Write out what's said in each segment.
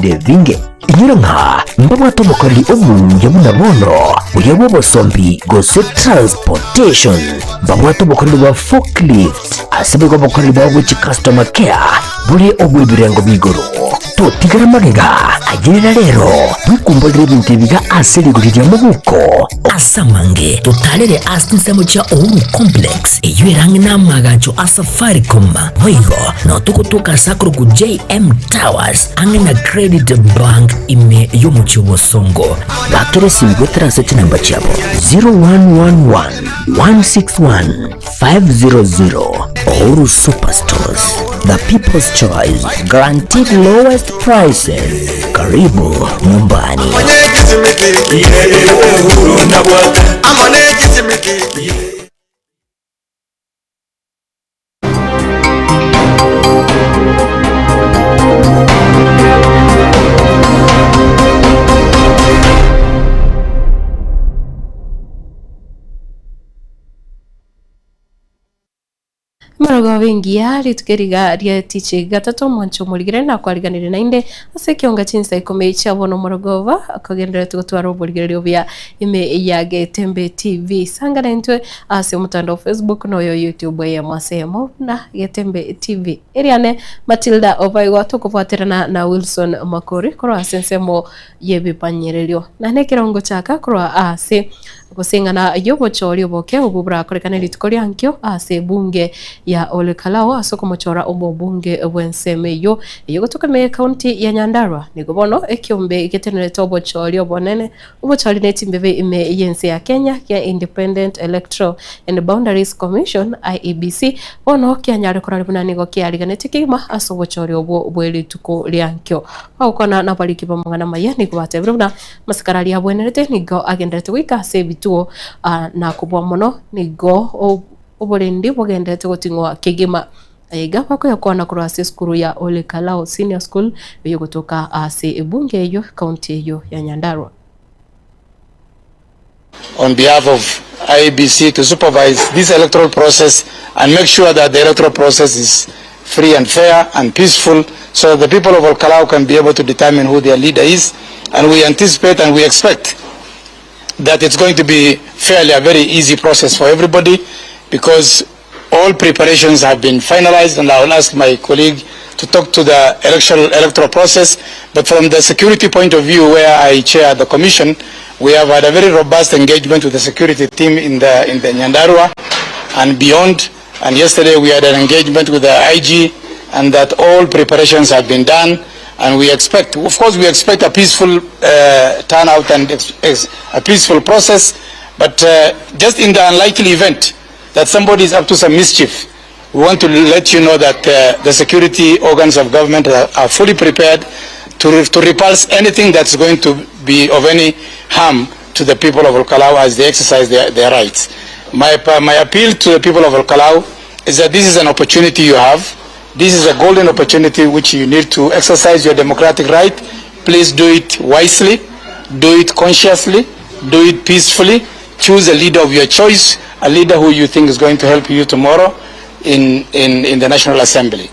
nebinde ebinge. Inyora ng'a mbabwate obokoreri obuya buna bono, buya bw'obosombi gose transportation. Mbabwate obokoreri bwa forklift ase boigo obokoreri bwabo bwe chicustomer care bore obw'ebirengo bia igoro. Totigara magega, ayerera rero bwekumborere ebinto ebiga ase rigori ria mobuko. Ase amange totarere ase chinsemo chia Uhuru Complex eyio ere ang'e n'amaagacho a Safaricom. Boigo nao togotoka ase akorokwa JM Towers ang'e na Credit Bank ime y'omochie o Bosongo. Bakera esimi goetera ase chinamba chiabo 0111 161 500. Uhuru Superstores, the people's choice, guaranteed lowest prices. Karibu nyumbani. Emerogo engiya, rituko eriga ria tichi gatato omwancho omorigere nakwariganirie naende ase ekionga chinsa ikomi chia bono omorogoba kogendererete gotwara oborigereria obuya ime ya Getembe TV. Sanga naintwe ase omotandao Facebook na oyo YouTube eyemo ase eyemo buna Getembe TV. Eriane Matilda Obaigwa tokobwaterana na Wilson Makori korwa ase ensemo y'ebibanyererio. Na nekero ngochaka korwa ase gose eng'ana y'obochori oboke obwo borakorekane rituko ria nkio ase ebunge ya Ole Kalou ase okomochora omobunge bw'ensemo eyio eyogotoka ime y'ecounty ya Nyandarua. Nigo bono ekiombe getenerete obochori obonene obochori ne chimbebe ime y'ense ya Kenya kia Independent Electoral and Boundaries Commission, IEBC, bono kianyare korora buna nigo kiariganetie kegima ase obochori obwo bwe rituko ria nkio. Bagokwana nabariki b'amang'ana amaya nigo batebire buna Amasikari aria abwenerete nigo agendererete goika ase ebituo, na kobua mono nigo oborendi bogendererete goting'wa kegima. Aya iga bakoyakwana korwa ase esukuru ya Ole Kalou Senior School eyogotoka ase ebunge eyio ekaunti eyio ya Nyandarua. On behalf of IEBC to supervise this electoral process and make sure that the electoral process is free and fair and peaceful so that the people of Olkalou can be able to determine who their leader is and we anticipate and we expect that it's going to be fairly a very easy process for everybody because all preparations have been finalized and I will ask my colleague to talk to the electoral, electoral process. But from the security point of view, where I chair the commission, we have had a very robust engagement with the security team in the, in the Nyandarua and beyond. And yesterday we had an engagement with the IG and that all preparations have been done. And we expect, of course, we expect a peaceful uh, turnout and a peaceful process. But uh, just in the unlikely event that somebody is up to some mischief, we want to let you know that uh, the security organs of government are, are fully prepared to, re to repulse anything that's going to be of any harm to the people of Olkalou as they exercise their, their rights. My, my appeal to the people of Olkalou is that this is an opportunity you have. This is a golden opportunity which you need to exercise your democratic right. Please do it wisely, do it consciously, do it peacefully. Choose a leader of your choice, a leader who you think is going to help you tomorrow in, in, in the National Assembly.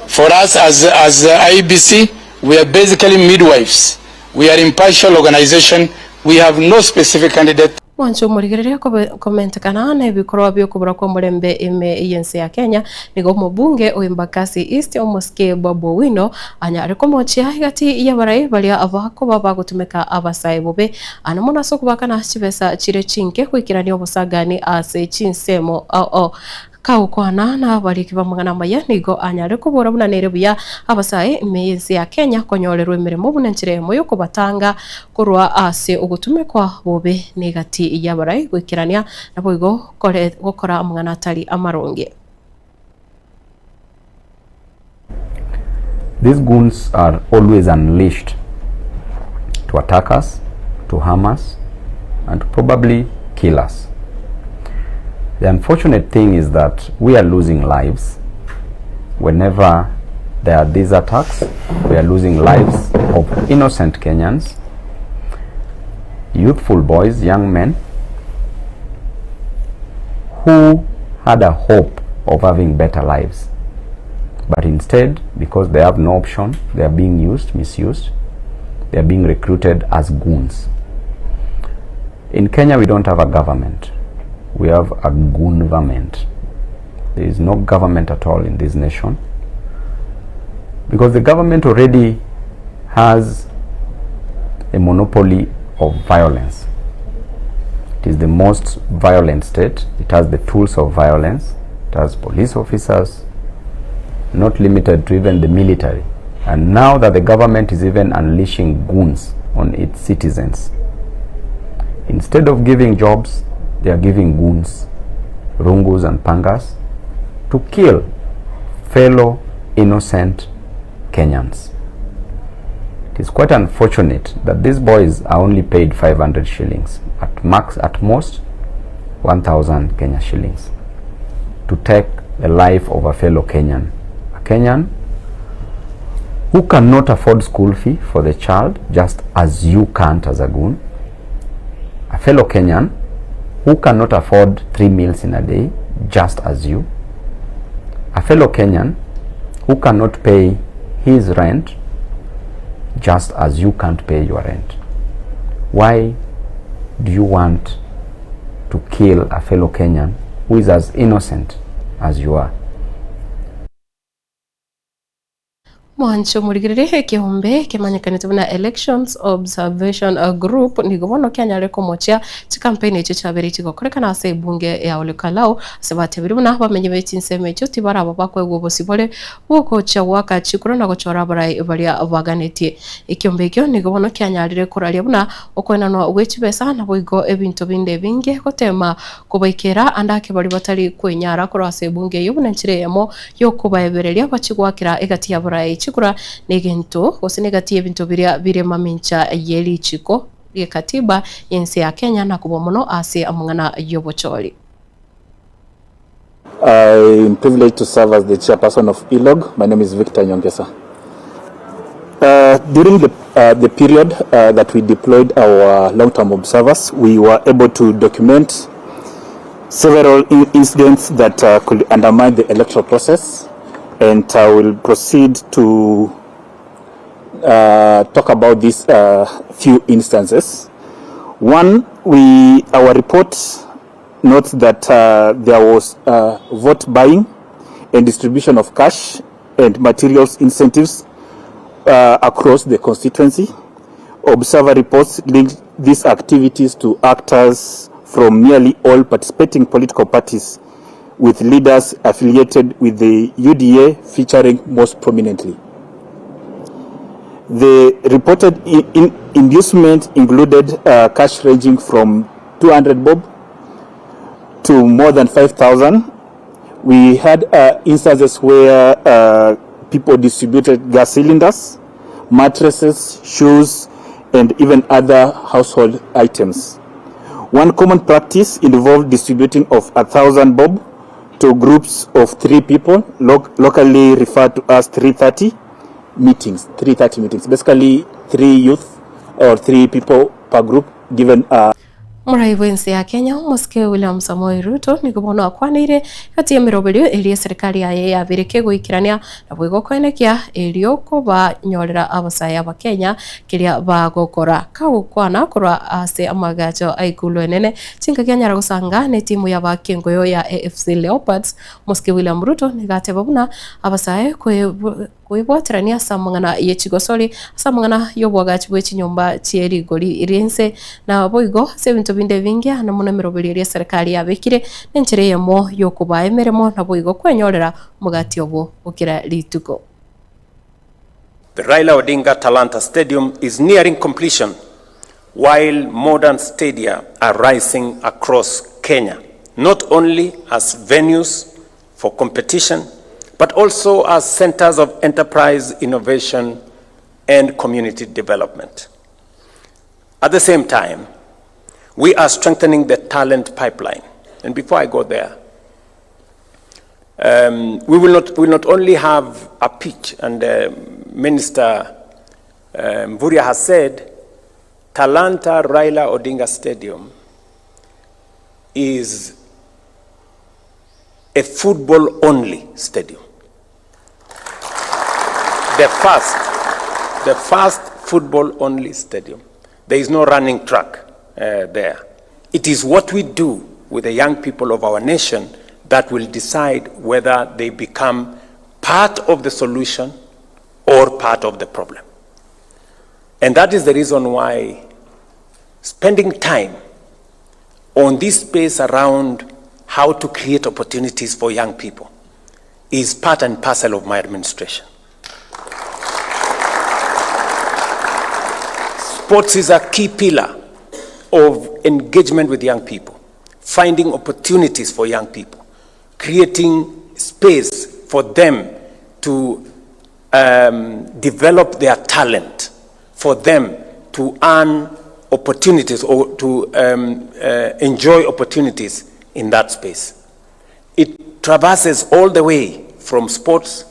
For us as, as IEBC, we are basically midwives. We are impartial organization. We have no specific candidate. Mwanche omorigereria komentekana nebikorwa bi'okobora kw'omorembe ime y'ense ya Kenya, nigo omobunge o Embakasi East omosike Babu Owino anyare komochia egati y'abarai baria bakoba bagotumeka abasae bobe Ano mono ase okobakana chibesa chire chinke goikerania obosagani ase chinsemo ao ao. Kagokwana nabariki b'amang'ana amaya nigo anyare kobora buna nere buya abasae ime y'ense ya Kenya konyorerwa emeremo buna enchera eyemo y'okobatanga korwa ase ogotumekwa bobe negati y'abarai goikerania naboigo gokora amang'ana atari amaronge. These goons are always unleashed to attack us, to harm us, and to probably kill us. The unfortunate thing is that we are losing lives whenever there are these attacks. We are losing lives of innocent Kenyans, youthful boys, young men who had a hope of having better lives. But instead, because they have no option, they are being used, misused. They are being recruited as goons. In Kenya, we don't have a government. We have a goonverment. There is no government at all in this nation because the government already has a monopoly of violence. It is the most violent state. It has the tools of violence. It has police officers, not limited to even the military. And now that the government is even unleashing goons on its citizens, instead of giving jobs, they are giving goons, rungus and pangas, to kill fellow innocent Kenyans. It is quite unfortunate that these boys are only paid 500 shillings, at max, at most 1,000 Kenya shillings, to take the life of a fellow Kenyan. A Kenyan who cannot afford school fee for the child, just as you can't as a goon. A fellow Kenyan who cannot afford 3 meals in a day, just as you. A fellow Kenyan who cannot pay his rent, just as you can't pay your rent. Why do you want to kill a fellow Kenyan who is as innocent as you are? Mwanche omorigereria ekeombe kemanyekanete buna Elections Observation Group nigo bono kianyare komochia chikampeni echio chiabeire chigokorekana ase ebunge ya Olkalau ase batebirie buna abamenyi be chinsemo echio tibaraba bakoegwa obosibore bw'ogochia goaka chikura na gochora abarai baria baganetie. Ekiombe ekio nigo bono kianyarire koraria buna okoenanwa gwe chibesa naboigo ebinto binde ebinge gotema kobaikera ande ake baria batari kwenyara korwa ase ebunge eyio buna enchera eyemo y'okobaebereria bachie goakera egati y'abarai chikura negento gose negati y'ebinto biria bire mamincha ye richiko ri'ekatiba y'ense ya Kenya na kobua mono ase amang'ana y'obochori. I am privileged to serve as the chairperson of ELOG. My name is Victor Nyongesa. During the, the period that we deployed our long-term observers, we were able to document several incidents that could undermine the electoral process, and I will proceed to talk about these few instances. One, we our report notes that there was vote buying and distribution of cash and materials incentives across the constituency. Observer reports linked these activities to actors from nearly all participating political parties, with leaders affiliated with the UDA featuring most prominently. The reported inducement included cash ranging from 200 bob to more than 5,000. We had instances where people distributed gas cylinders, mattresses, shoes, and even other household items. One common practice involved distributing of 1,000 bob to groups of 3 people, locally referred to as 330 meetings. 330 meetings, basically 3 youth or 3 people per group given. Omorai bw'ense ya Kenya omosike William Samoei Ruto nigo bono akwaneire gati y'emeroberio eria eserikari yaye yabeire kegoikerania naboigo koenekia erio kobanyorera abasae abakenya keria bagokora. Kagokwana korwa ase amagacho a Ikulu enene chingaki anyara gosanga netimu y'abakengoyo ya AFC Leopards, omosike William Ruto nigo ateba buna abasae Koebwaterania ase amang'ana ye chigosori, ase amang'ana y'oboagachi bwe chinyomba chie rigori ri'ense, na boigo ase ebinto binde ebinge, ande mono emeroberio eria eserekari yabekire, nenchera eyemo y'okobaa emeremo, naboigo kwenyorera omogati obo o kera rituko. The Raila Odinga Talanta Stadium is nearing completion while modern stadia are rising across Kenya, not only as venues for competition, but also as centers of enterprise, innovation, and community development. At the same time, we are strengthening the talent pipeline. And before I go there, we will not, will not only have a pitch, and Minister Mvurya has said, Talanta Raila Odinga Stadium is a football-only stadium. The first Football only stadium. There is no running track uh, there. It is what we do with the young people of our nation that will decide whether they become part of the solution or part of the problem. And that is the reason why spending time on this space around how to create opportunities for young people is part and parcel of my administration. Sports is a key pillar of engagement with young people, finding opportunities for young people, creating space for them to um, develop their talent, for them to earn opportunities or to um, uh, enjoy opportunities in that space. It traverses all the way from sports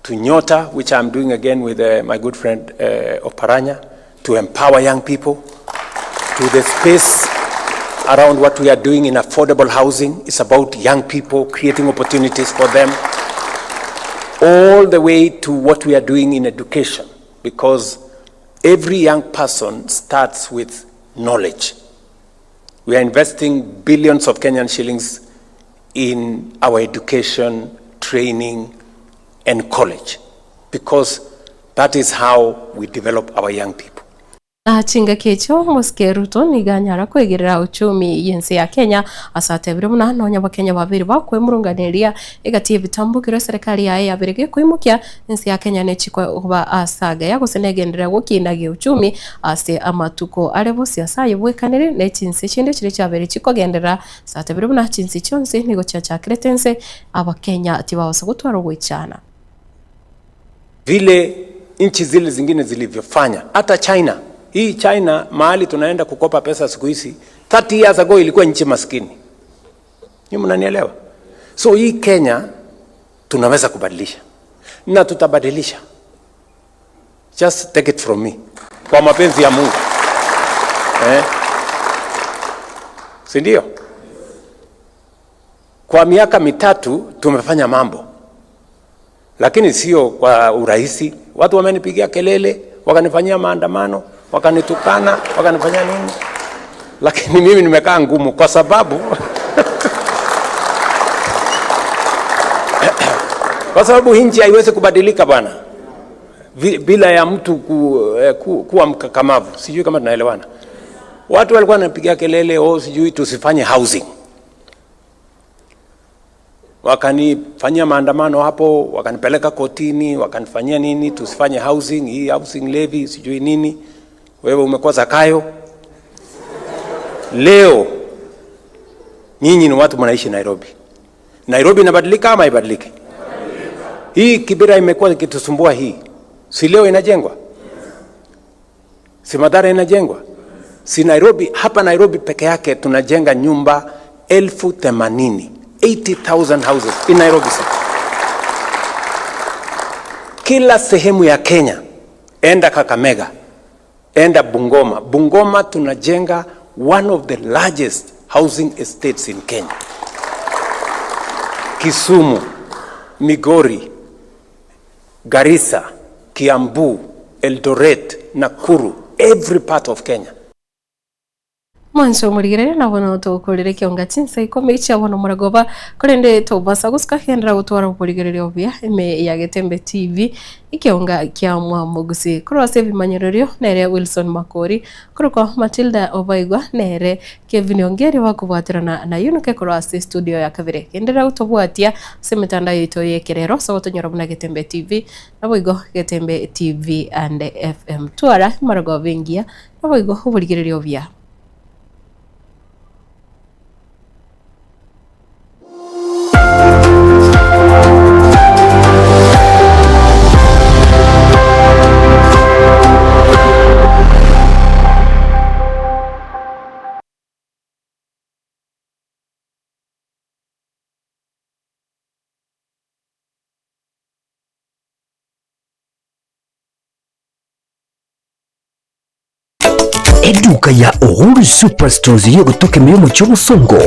to Nyota, which I'm doing again with uh, my good friend uh, Oparanya, to empower young people, to the space around what we are doing in affordable housing. It's about young people, creating opportunities for them, all the way to what we are doing in education, because every young person starts with knowledge. We are investing billions of Kenyan shillings in our education, training, and college, because that is how we develop our young people. Na chingaki echio omosike Ruto nigo anyara koigerera uchumi y'ense ya Kenya ase atebire buna nonya abakenya babere bakwemurunganeria egati y'ebitambukero eserekari yaye yabere gekoimokia ense ya Kenya nechikwe koba ase agaya gose negenderera gokina geuchumi ase amatuko are bosio ase ayebwekanire ne chinse chinde chiria chiabere chikogenderera ase atebire buna chinse chionsi nigo chiachakirete ense abakenya tibabasa gotwara ogoichana. Vile nchi zile zingine zilivyofanya, hata China. Hii China mahali tunaenda kukopa pesa siku hizi, 30 years ago ilikuwa nchi maskini. Ni mnanielewa? So hii Kenya tunaweza kubadilisha na tutabadilisha. Just take it from me, kwa mapenzi ya Mungu eh? Si ndio? Kwa miaka mitatu tumefanya mambo, lakini sio kwa urahisi. Watu wamenipigia kelele, wakanifanyia maandamano, wakanitukana, wakanifanyia nini, lakini mimi nimekaa ngumu kwa sababu kwa sababu nchi haiwezi kubadilika bwana bila ya mtu ku, eh, ku, kuwa mkakamavu. Sijui kama tunaelewana. Watu walikuwa wanapiga kelele, oh, sijui tusifanye housing wakanifanyia maandamano hapo, wakanipeleka kotini, wakanifanyia nini, tusifanye housing hii housing levy sijui nini. Wewe umekuwa Zakayo. Leo nyinyi ni watu mnaishi Nairobi. Nairobi inabadilika ama haibadiliki? Hii Kibera imekuwa ikitusumbua hii, si leo inajengwa, si Mathare inajengwa, si Nairobi. Hapa Nairobi peke yake tunajenga nyumba 80,000, 80,000 houses in Nairobi city. Kila sehemu ya Kenya, enda Kakamega, enda Bungoma. Bungoma tunajenga one of the largest housing estates in Kenya. Kisumu, Migori, Garissa, Kiambu, Eldoret, Nakuru, every part of Kenya. Mwanche omorigereria na bono tokorire ekionga chinsa ikomi chia bono moragoba, korende tobasa gosuka genderera gotwara oborigereria obuya ime ya Getembe TV ekionga kia Mwamogusi. Korwa ase ebimanyererio nere Wilson Makori, korokwa Matilda Obaigwa nere Kevin Ongeri bakobwaterana na Yunuke korwa ase studio ya kabere. Genderera gotobwatia ase emetandao yaito y'ekerero ase ogotonyora buna Getembe TV naboigo Getembe TV and FM. Twara emarogoba engiya naboigo oborigereria obuya. Eduka ya Uhuru Superstores y'ogotoka emeremo chi'obosongo.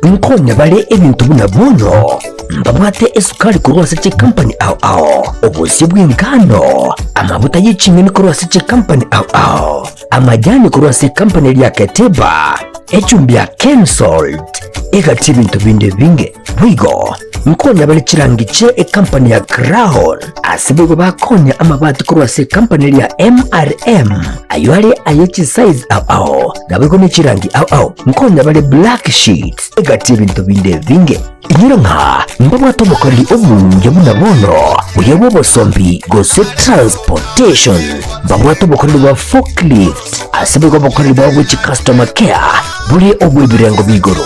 Nkonya bare ebinto buna bono, mbabwate esukari korwa ase chikampani ao ao, obosie bw'engano, amabuta ye ching'eni korwa ase chikampani ao ao, amajani korwa ase ekampani eria Keteba, echumbi ya Kensalt, egati ebinto binde ebinge. Boigo nkonya bare chirangi chie ekampani ya Crown, ase boigo bakonya amabati korwa ase ekampani eria MRM, ayio are aye chisize ao ao, naboigo ne chirangi ao ao. Nkonya bare black sheets, egati ebinto binde ebinge. Inyora ng'a mbabwate obokoreri obuya buna bono, buya bw'obosombi gose transportation. Mbabwate obokoreri bwa forklift, ase boigo obokoreri bwabo bwe chicustomer care bore obw'ebirengo bia igoro.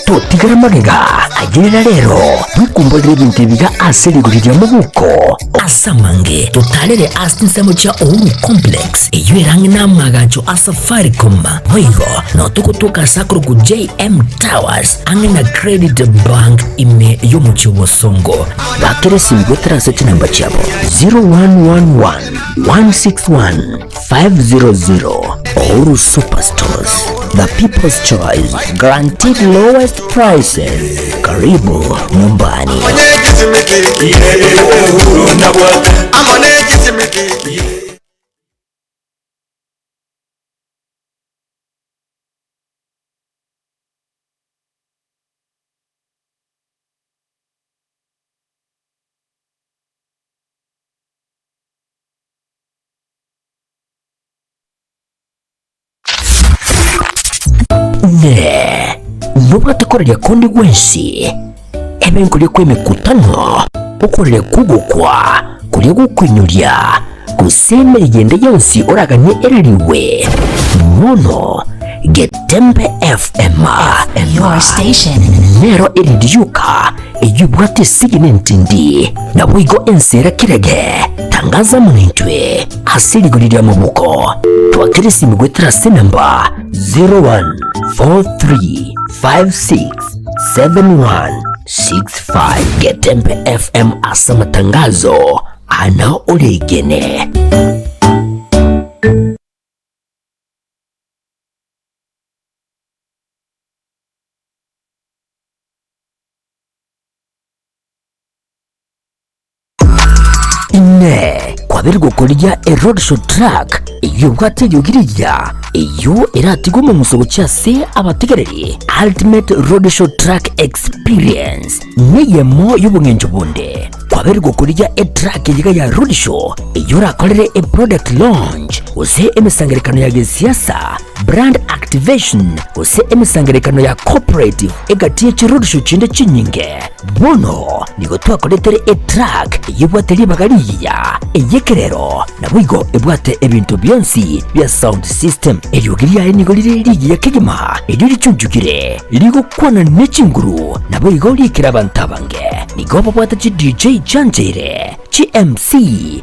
Totigara magega, ayerera rero, bwekumborere ebinto ebiga ase rigori ria mobuko. Ase amange, totarere ase chinsemo chia Uhuru Complex, eyio ere ang'e n'amaagacho a Safaricom. Boigo, nao togotoka ase akorokwa JM Towers, ang'e na Credit Bank ime y'omochie o Bosongo. Bakera esimi goetera ase chinamba chiabo 0111 161 500. Uhuru Superstores, the people's choice, guaranteed lowest prices. Karibu nyumbani. Ne nobwate koraria konde gwensi, ebe nkoria kw'emekutano, okoraria kw'ogokwa, koria gokoinyoria, gose emeriga ende yonsi oraganie ereriwe, bono Getembe FM Your station. nero erindi rioka eyio ebwate esegi na entindi, naboigo ense ere kerege. Tangaza amo naintwe ase rigori ri'amaboko. Twakera esimi goetera ase enamba 0143567165. Getembe FM ase amatangazo ana oregene. Inee! Kwabeire gokorigia eroadshow truck eyio ebwate eriogi rigiya, eyio eratigwe omong'uso gochia ase abategereri? Ultimate Roadshow Truck Experience neyemo y'obong'encho bonde. Kwabeire gokorigia etruck eyiga ya roadshow eyio orakorere eproduct launch gose emesangererekano ya gesiasa, brand activation gose emesangererekano ya corporate egati ye chiroadshow chinde chinyinge. Bono nigo twakoretere etruck eyio ebwate ribaga rigiya, ey'ekerero, naboigo ebwate ebinto bionsi bia sound system. Eriogi riaye nigo rire rigiya kegima, erio richunchukire, rigokwana ne chinguru, naboigo riikere abanto abange. Nigo babwate chi DJ chiancheire, chi MC,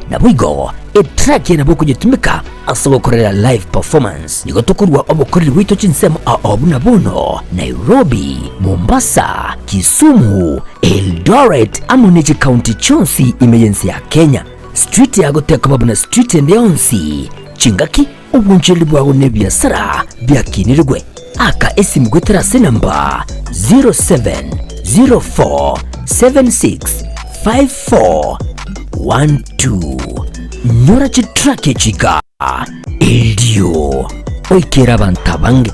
naboigo etruck eye nabo okonyetumeka ase ogokorera live performance. Nigo tokorua obokoreri bwaito chinsemo ao buna bono, Nairobi, Mombasa, Kisumu, Eldoret amo ne chikaunti chionsi ime y'ense ya Kenya. Street yago tekoba buna street ende yonsi. Chingaki, obonchoreri bwago na ebiasara biakinirigwe. Aka esimu goetera ase enamba 0704765412. Nyora chitrack echi iga erio oikere abanto abange.